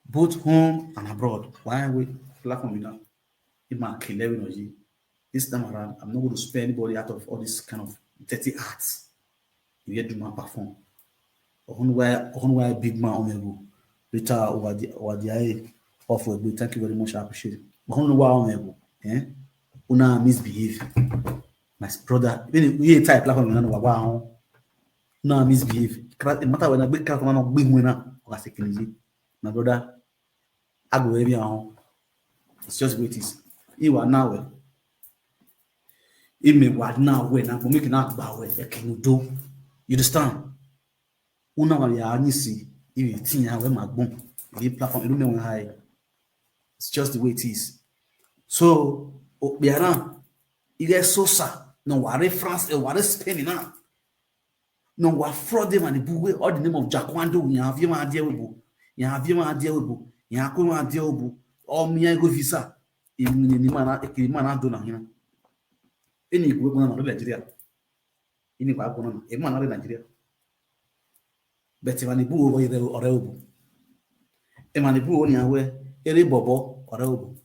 Both home and abroad. Why we platform now? It might kill everyone. This time around, I'm not going to spare anybody out of all this kind of dirty acts. You get to my perform. Ohun why, ohun why big man on the go. Rita Wadi, Wadi, I offer a good thank you very much. I appreciate it. Ohun why on the go. Eh? Una misbehave. My brother, when you type platform, you know, wow. Una misbehave. Kra-, no matter when I big crack, no big winner. Or I say, "Can you?" My brother, I go every hour. It's just what it is. You are now. Ime wa na we na go make na gba we e kinu do. You understand? Una wa ya ni si, ibi tin ya we ma gbon. The platform, you know, high. It's just the way it is. So, o biara, ile Sosa, no wa re France, e wa re Spain na. No wa fraud them and the buwe, all the name of Jaquando, you have you ma dear we bo. You have you ma dear we bo. You have ma dear we bo. All me I go visa. Imi ni mana, e kiri mana do na hina. Any go na Nigeria. Ini ba go na, e mana Nigeria. But e ma ni bu o ire ore obu. E ma ni bu o ni awe, ere bobo ore obu.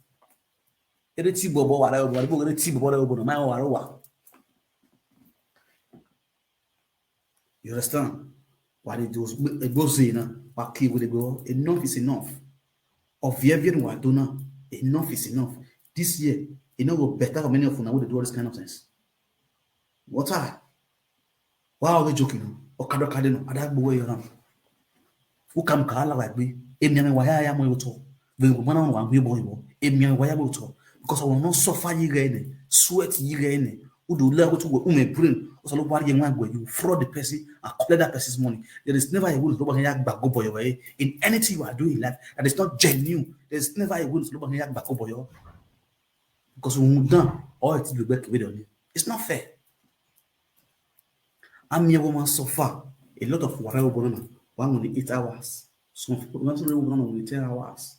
Ere ti bobo ore obu, bu ere ti bobo ore obu na ma wa wa. You understand? What it does, it goes in, what key would it go? Enough is enough. Of Vivian Wadona, enough is enough. This year, it no go better for many of una wey dey do all this kind of things. What are? Why are we joking? Okado kade no, ada gbo we yoram. Who come ka ala wa gbe? Emi ame wa ya ya mo yoto. Then go mana wa gbe boy bo. Emi ame wa ya mo yoto. Because I will not suffer you guys, sweat you guys. Who do level to ume brain? Also, look what you want, you fraud the person and collect that person's money. There is never a way to ya gba go boy away. In anything you are doing in life, that is not genuine. There is never a way to ya gba go boy. Because we don't, all it will be with you. It's not fair. I'm here woman suffer. A lot of whatever going on. One only eight hours. Some people, one only one only ten hours.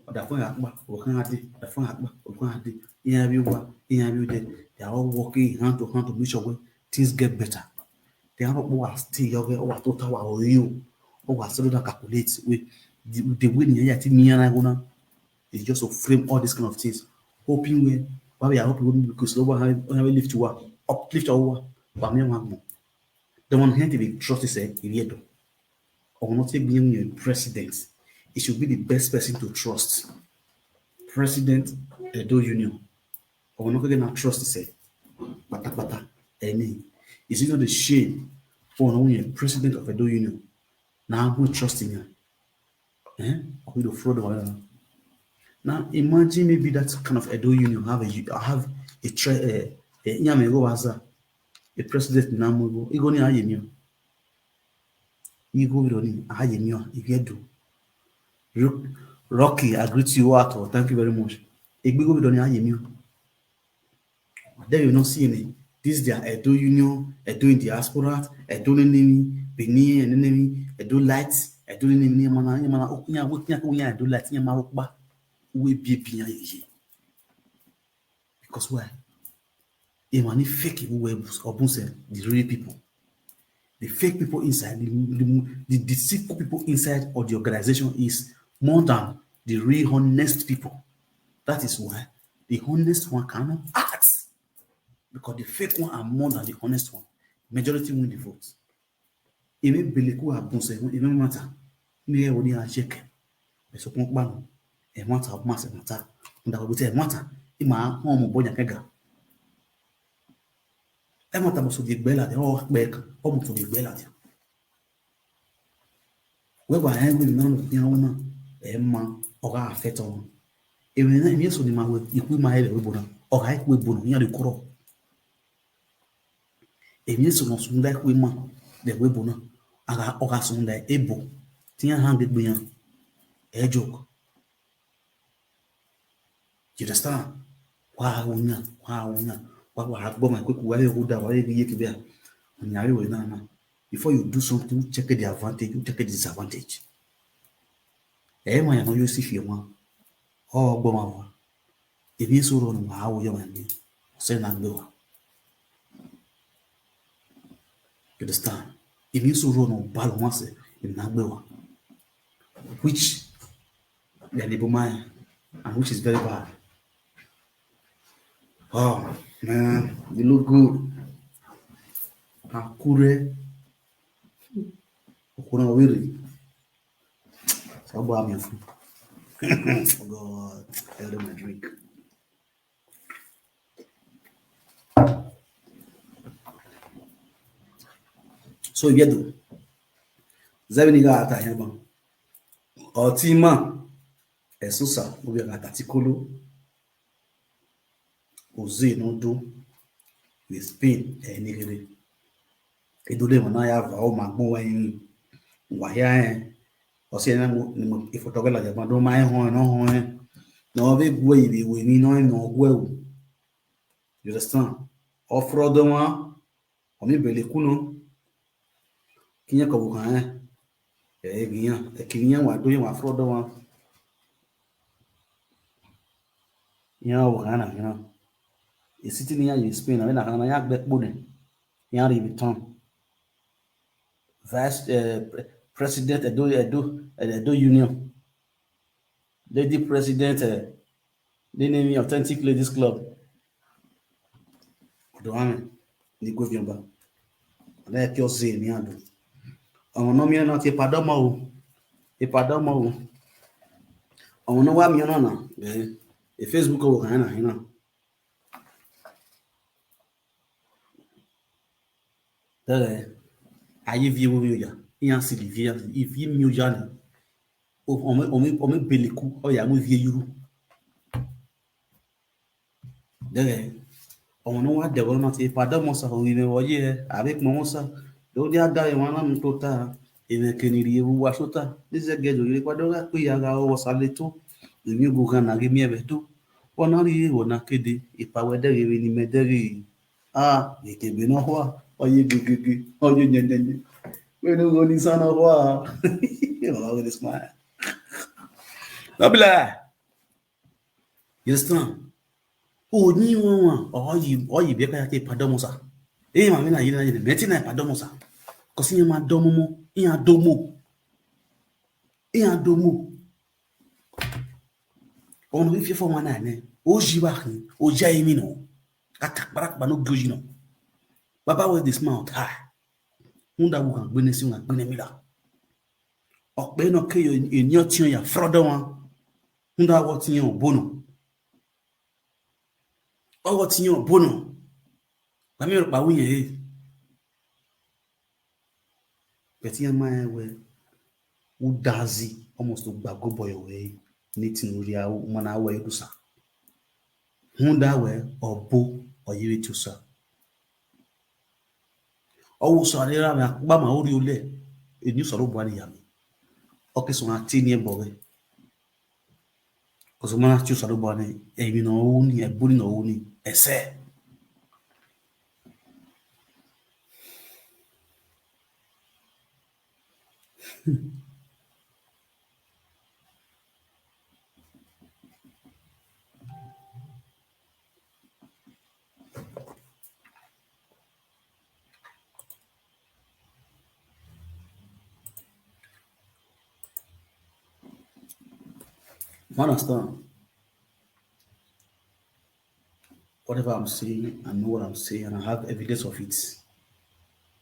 Ọ̀dà fún àpá, ọ̀kan adé, ọ̀dà fún àpá, ọ̀kan adé. Ìyẹn bí wá, ìyẹn bí jẹ. They are all working hand to hand to make sure wey things get better. They are not who are still young, who are total wa oyo, who are still not calculate with the, the way the yaya ti mi yana go now. It's just to frame all these kind of things. Hoping we, why we are hoping we, because no one have lift you up, uplift you up, but me one more. The one hand to be trust is a, if you do. Or not say being a president, it should be the best person to trust. President Edo Union. Or not going to trust is a, pata pata, any. Is it not a shame for only a president of Edo Union? Now who trust in you? Eh? Or we do fraud or whatever. Now imagine maybe that kind of Edo Union have a, have a, tre-, a, a, a president now, you go, you go near you. Igwe obodo ni aye mi o, Igwe Edo. Ro-, Rocky, I greet you at all. Thank you very much. Igwe obodo ni aye mi o. There you no see any. This their Edo Union, Edo in diaspora, Edo Nenemi, Benin, Nenemi, Edo Light, Edo Nenemi, Yamana, Yamana, Okunya, Okunya, Okunya, Edo Light, Yamana, Okpa. We be Bian ye. Because why? Imani fake people wey Obun send, the real people. The fake people inside, the, the, the deceitful people inside of the organization is more than the real honest people. That is why the honest one cannot act, because the fake one are more than the honest one. Majority win the vote. Eme beleku abunse, eme mata. Ni e wodi a check. E so kon pa no. E mata o ma se mata. Nda ko te mata. I ma hon mo bonya kega. E mata mo so di gbela de o pe kan. O mo so di gbela de. We ba e we na no ya wona. E ma o ga afeto. E we na mi so ni ma we iku ma e we bona. O ga iku we bona. Ya de koro. Emi eso no sunda kwe ma de we bona. Aga oga sunda ebo. Tinya hang gbe yan. E joke. You understand? Wa unya, wa unya. Wa wa agbo ma kwe ku wa ye huda wa ye ye kibia. Nya we na na. Before you do something, you check the advantage, you check the disadvantage. E ma ya no you see fi ma. O gbo ma wa. Emi so ro no ma wo yo ma ni. Se na gbe wa. You understand? Emi so ro no ba lo ma se, emi na gbe wa. Which they dey admire, and which is very bad. Oh man, you look good. Akure. Okuna wiri. So buy me a food. Oh God, tell them I drink. So you get to. Zebini ga ata here, man. Otima. Esusa, obi ga ata tikolo. Ozi no do. We spin, eh, nigiri. Edule mana ya va o magbo wa yin. Wa ya, eh. O se na mo, ni mo, ifo to gela je ma do ma e hon, no hon, eh. No be gwe ibi we ni no, no gwe o. You understand? O frodo wa, o mi bele kuno. Kinya ko kan, eh. E ginya, e kinya wa do wa frodo wa. Ya wa kana, you know. E sitting here in Spain, na kana ya gbe po ne. Ya ri return. Vice, eh, pre-, President Edo, Edo, Edo Union. Lady President, eh, the name Authentic Ladies Club. Odo ame, ni go viamba. Na ki o se ni ado. Awon no mi na ti pardon mo o. E pardon mo o. Awon no wa mi na na. Eh, e Facebook o kan na, you know. Dere, aye vie wo yo ya. Iyan si li vie, i vie mi o ya ni. O, o me, o me, o me beleku, o ya mo vie yuru. Dere, o no wa de wo na ti pardon mo sa o ime wo ye, abi mo mo sa. Do dia da e wa na mi to ta. Ime ke ni ri ewu wa so ta. Ni ze ge do ire pa do ga pe ya ga o sa le to. Emi go ga na ge mi ebe to. Wo na ri, wo na kede, ipa we dere ni me dere. Ah, eke be no hwa, oye gegege, oye nyenyenye. We no go ni sana hwa. You know, with a smile. No be lie. You understand? O ni won won, oyi, oyi be ka ya ke pardon mo sa. Eh, ma mi na yi na yi, me ti na pardon mo sa. 'Cause yin ma domo mo, yin domo. Yin domo. Ono ife fo wana ne. O ji ba hin, o ja imi no. Kata kpara kpa no goji no. Baba we this mouth high. Hunda wu kan gbene si wan gbene mila. Okpe no ke yo enyo tiyan ya frodo wan. Hunda wo tiyan obono. Owo tiyan obono. Ba mi ro pa wu yen e. But yin ma we, u dazi, almost u gba go boy we, nitin uri a, u mana we du sa. Hunda we, obo, oyiri tu sa. Owo so are ra me, akpa ma ori ole, e ni so ro bo ani ya mi. Oke so ati ni e bo we. Kosomana ti o sado bane, e mi no uni, e buni no uni, e se. You understand? Whatever I'm saying, I know what I'm saying, and I have evidence of it.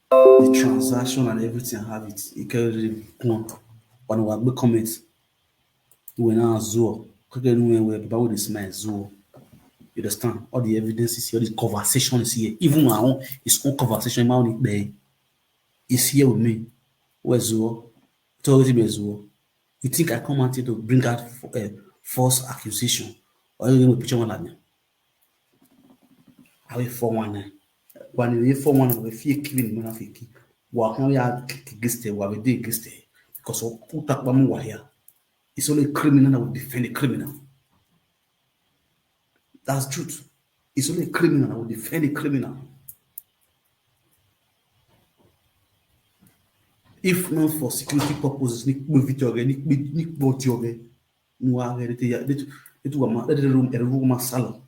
The transaction and everything, I have it. You can read it. Come on. On our comment. When I Zuo, quickly, anywhere where Baba will smile Zuo. You understand? All the evidence is here, all the conversation is here. Even our own, his own conversation, my own, is here with me. Where's Zuo? Authority, where's Zuo? You think I come out here to bring out uh, false accusation? Or you going to picture one like me? I will four one nine. When you four one nine, we feel killing, we feel killing. Wa kan ya kiki giste, wa we dey giste. Because who talk about more here? It's only a criminal that will defend a criminal. That's truth. It's only a criminal that will defend a criminal. If not for security purposes, ni kpe video ge, ni kpe, ni kpe audio ge, no wa ge, they, they, they do ma, they do room, they do ma salon.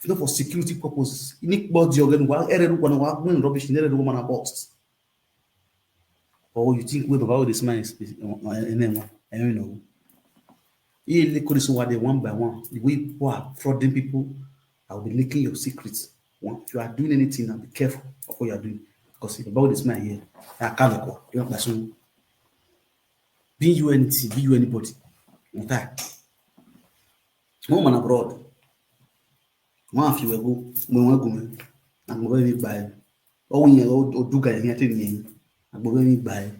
If not for security purposes, ni kpe audio ge, no wa, they do wa, no wa, when rubbish, they do ma na boss. Oh, you think we Baba with this man is, is uh, uh, uh, uh, you know. He liquid is what they one by one. The way people are frauding people, I will be leaking your secrets. One, if you are doing anything, now be careful of what you are doing. Because if Baba with this man here, I can't go. You know, that's who. Be you anything, be you anybody. In fact, one man abroad, one of you will go, when one go, I'm going to buy. Oh, when you go, or do guy, you think me, I'm going to buy.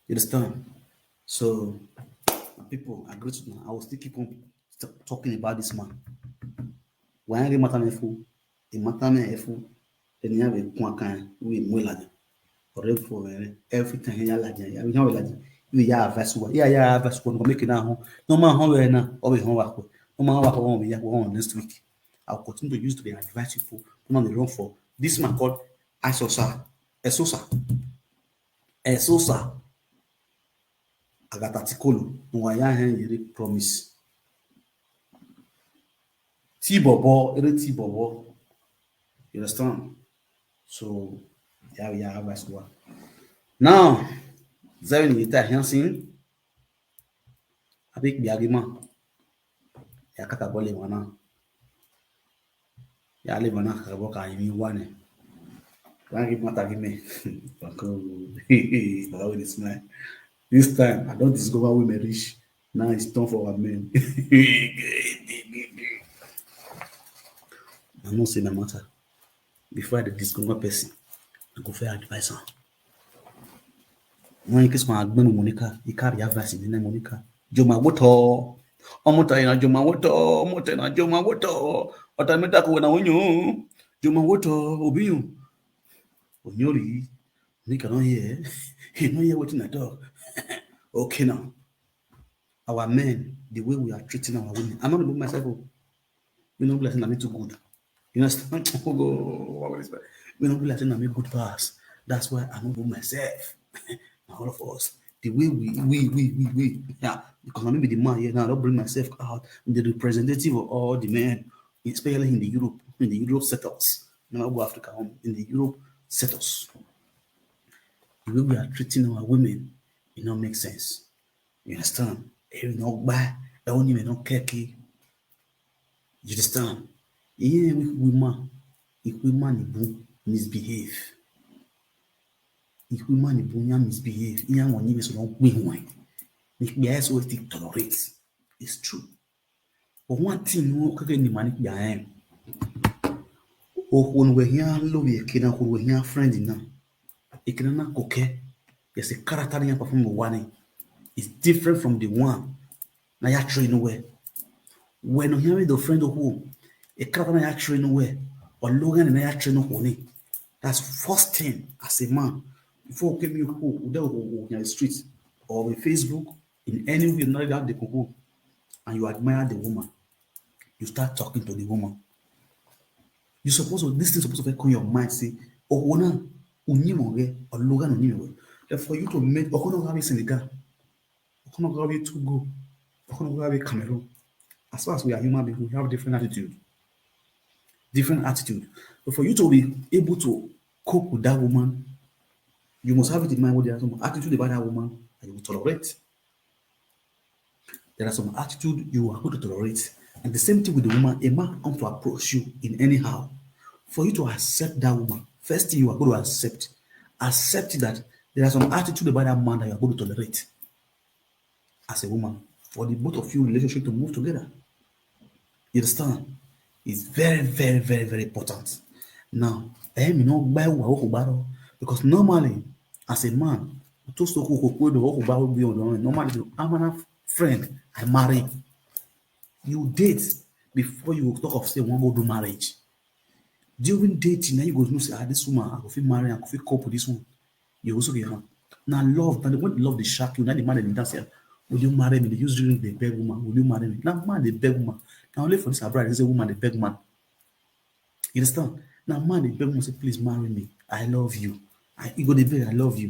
You understand? So, my people, I agree with now. I will still keep on t- talking about this man. Why are you matter me fool? The matter me fool. Then you have a point kind. We more like already for everything here like that. We have like we ya advice wa. Yeah, yeah, advice wa. Make it now. No man home right now. Or we home work. No man work home. We ya go on next week. I'll continue to use to the advice people. No man wrong for this man called Asosa. Esosa. Esosa. Agata Tikolo. No wa ya hen yere promise. T-Bobo, ere T-Bobo. You understand? So, yeah, we have a squad. Now, Zion Yita Hansen, I think Biagima. Ya kaka bole wana. Ya le wana kaka boka imi wane. Wagi mata gime. Bako. Bako with this man. This time, I don't discover women rich. Now it's time for our men. I know say no matter. Before I dey discover person, I go first advise am. When in case my agbe Monica, he carry advice in the Monica. Joma woto. Omo ta ina joma woto. Omo ta ina joma woto. Ota meta ko na wonyo. Joma woto. Obiyo. Onyori. Make I no hear. He no hear wetin I talk. Okay now. Our men, the way we are treating our women. I'm not about myself. Oh. We don't be like saying I'm too good. You understand? We don't be like saying I'm a good pass. That's why I'm about myself. All of us. The way we, we, we, we, we. Yeah. Because I'm maybe the man here now. I don't bring myself out. I'm the representative of all the men, especially in the Europe, in the Europe setups. Never go Africa home. In the Europe setups. The way we are treating our women, it don't make sense. You understand? If you not buy, I only may not care. You understand? Yeah, we woman, if woman ibu misbehave, if woman ibu ya misbehave, ya money is not win wine. If we are so to tolerate, it's true. But one thing you can get the money behind. Oh, when we here love your kid, when we here friend now, it can not cook. There's a character in your perform one. It's different from the one na ya train well. When you hear the friend who a character na ya train well, or Logan na ya train who ni. That's first thing as a man. Before we came you who we don't go in the street or in Facebook, in any way, not that they go, and you admire the woman, you start talking to the woman. You suppose to, this thing suppose to come your mind say, oh, una unimo or Logan unimo. Then for you to make, or no have Senegal, or no have Togo, or no have Cameroon. As far as we are human beings, we have different attitude, different attitude. But for you to be able to cope with that woman, you must have it in mind what the attitude about that woman that you will tolerate. There are some attitude you are going to tolerate. And the same thing with the woman, a man come to approach you in anyhow. For you to accept that woman, first thing you are going to accept, accept that there are some attitude about that man that you are going to tolerate as a woman for the both of you relationship to move together. You understand? It's very, very, very, very important. Now, eh, mi no gba ewu awo ko baro, because normally, as a man, to so ko ko ko do ko baro bi on normally the amana friend I marry. You date before you talk of say one go do marriage. During dating, now you go know say, ah, this woman, I go fit marry, I go fit cope with this one. You also get hand. Now love, now when love dey shark you, now the man dey dance here. Will you marry me? They use ring, they beg woman. Will you marry me? Now man dey beg woman. Now only for this abroad, they say woman dey beg man. You understand? Now man dey beg woman say, please marry me. I love you. I, you go dey beg, I love you.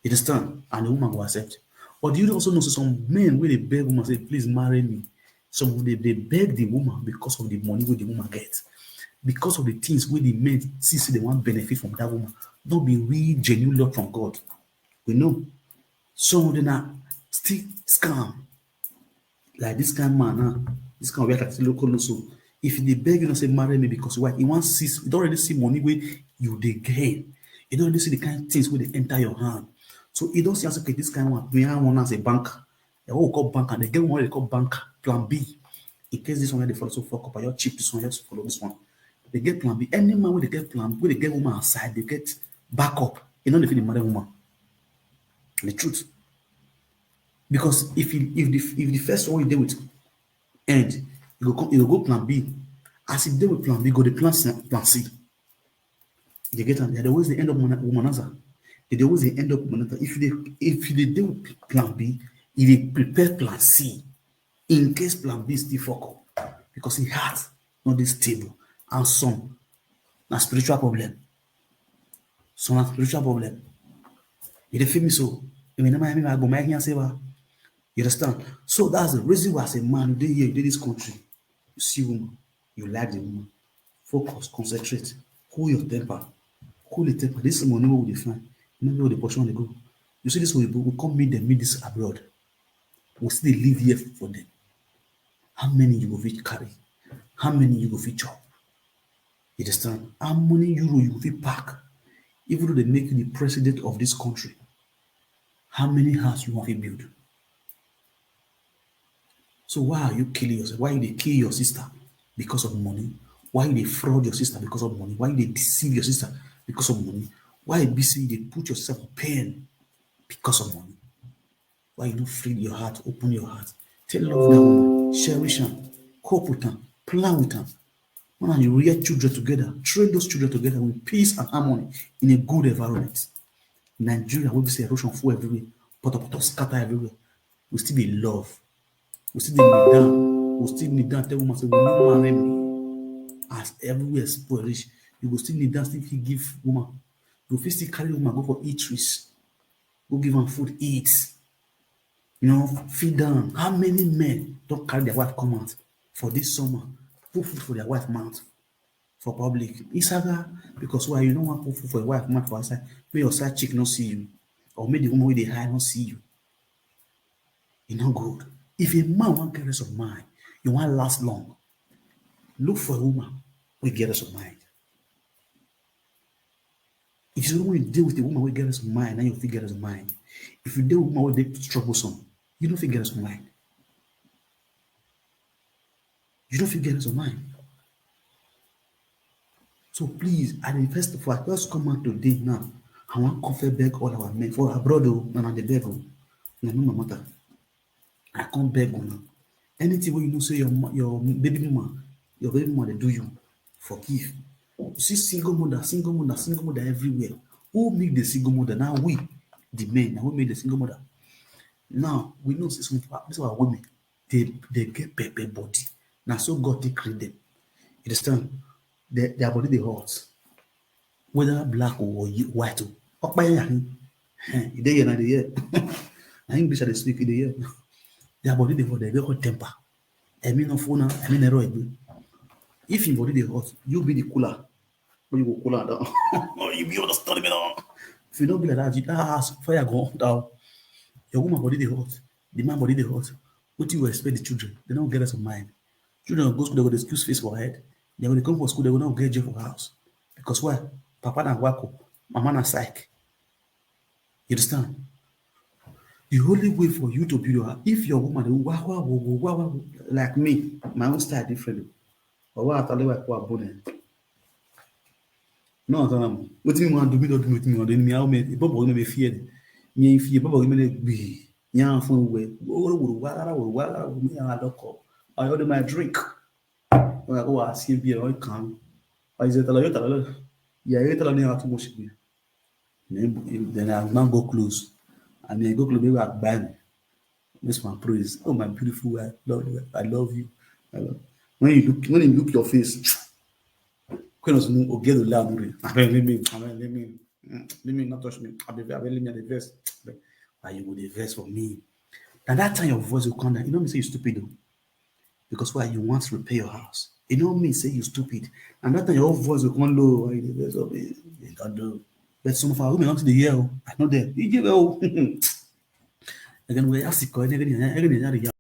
You understand? And the woman go accept. But do you also know say some men wey dey beg woman say, please marry me? Some of them dey beg the woman because of the money wey the woman get, because of the things wey the men see say they wan benefit from that woman. No be real genuine love from God. We know. Some of them na still scam. Like this kind man now, this kind of like local so. If they beg you not say marry me because why? He wants see, he don't really see money where you dey gain. He don't really see the kind of things where they enter your hand. So he don't see as okay, this kind of one, we have one as a bank. They all call bank and they get one they call bank plan B. In case this one they follow so fuck up, I just cheap this one, just follow this one. They get plan B. Any man where they get plan, where they get woman aside, they get backup. You know they feel the married woman. The truth. Because if you if the if the first one you deal with end, you go come, you go plan B. As you deal with plan B, go the plan C, plan C. They get am. They always they end up womanizer. They always they end up womanizer. If they if they deal with plan B, if they prepare plan C, in case plan B still fuck up, because he heart not this stable, and some na spiritual problem. Some na spiritual problem. You dey feel me so? I mean, I go my here say, you understand? So that's the reason why as a man, you dey here, you dey this country, you see woman, you like the woman. Focus, concentrate, cool your temper, cool the temper. This money we dey find, you know where the portion dey go. You see this way, we come meet them, meet this abroad. We still dey live here for them. How many you go fit carry? How many you go fit chop? You understand? How many euro you go fit pack? Even though they make you the president of this country, how many house you want to build? So why are you killing yourself? Why you dey kill your sister because of money? Why you dey fraud your sister because of money? Why you dey deceive your sister because of money? Why be say you dey put yourself for pain because of money? Why you no free your heart, open your heart, tell love that woman, cherish am, cope with am, plan with am? When you rear children together, train those children together with peace and harmony in a good environment. Nigeria wey be say erosion full everywhere, potopoto scatter everywhere. We still dey love. We still dey kneel down. We still kneel down, tell woman say, will you marry me? As everywhere spoil reach, you go still kneel down, still fit give woman. You fit still carry woman go for eateries, go give am food, eat. You know, feed am. How many men don carry their wife come out for this summer, put food for their wife mouth for public? Isaga, because why you no wan put food for your wife mouth for outside, make your side chick no see you, or make the woman wey dey hide no see you. E no good. If a man wan get rest of mind, you wan last long, look for a woman wey get rest of mind. If you wan dey with a woman wey get rest of mind, na you fit get rest of mind. If you dey with woman wey dey troublesome, you no fit get rest of mind. You no fit get rest of mind. So please, I dey first of all, I just come out today now. I wan come first beg all our men for abroad o, na na dey beg o, na no matter. I come beg una. Anything wey you know say your ma-, your baby mama, your baby mama dey do you, forgive. You see single mother, single mother, single mother everywhere. Who make the single mother? Na we, the men, na we make the single mother. Now we know say some of our, this our women, they they get pepper body. Na so God take create them. You understand? Their, their body dey hot. Whether black or ye-, white o. Okpa ya ni. Eh, e dey here na dey here. Na English I dey speak, e dey here. Their body dey hot, they get hot temper. Emi no funa, emi no roy. If your body dey hot, you be the cooler. When you go cool am down. You be understand me now. If you don't be like that, you, ah, fire go down. Your woman body dey hot, the man body dey hot. Wetin you expect the children? They don't get us of mind. Children go school, they go dey excuse face for head. They go dey come for school, they go not get job for house. Because why? Papa na wacko, mama na psych. You understand? The only way for you to build your house, if your woman dey wah wah wah wah wah wah, like me, my own style different. But wah atale wah kwa bone. No, no, no. Wetin me wan do, me don do wetin me wan do. Me how me, bobo me me fear. Me fear bobo me dey gbi. Yan fun we. Woro woro wara woro wara woro me yan loko. I order my drink. When I go ask him beer, I come. I say tala yo tala. Yeah, yo tala ni atu mo shi. Then, then I now go close. And then go close, maybe I buy me. This my praise. Oh, my beautiful wife, love you. I love you. I love. When you look, when you look your face, Queen of Sunu, oh, get the loud. Abeg, leave me. Abeg, leave me. Mm, leave me, not touch me. Abeg, abeg, leave me at the verse. Abeg, why you go the verse for me? And that time your voice will come down. You know me say you stupid though. Because why? You want to repair your house. You know me say you stupid. And that time your voice will come low. Why you the verse of me? You don't do. But some of our women not to the year. Oh. I know them. You give oh. Again, we ask the coin. Again, again, again,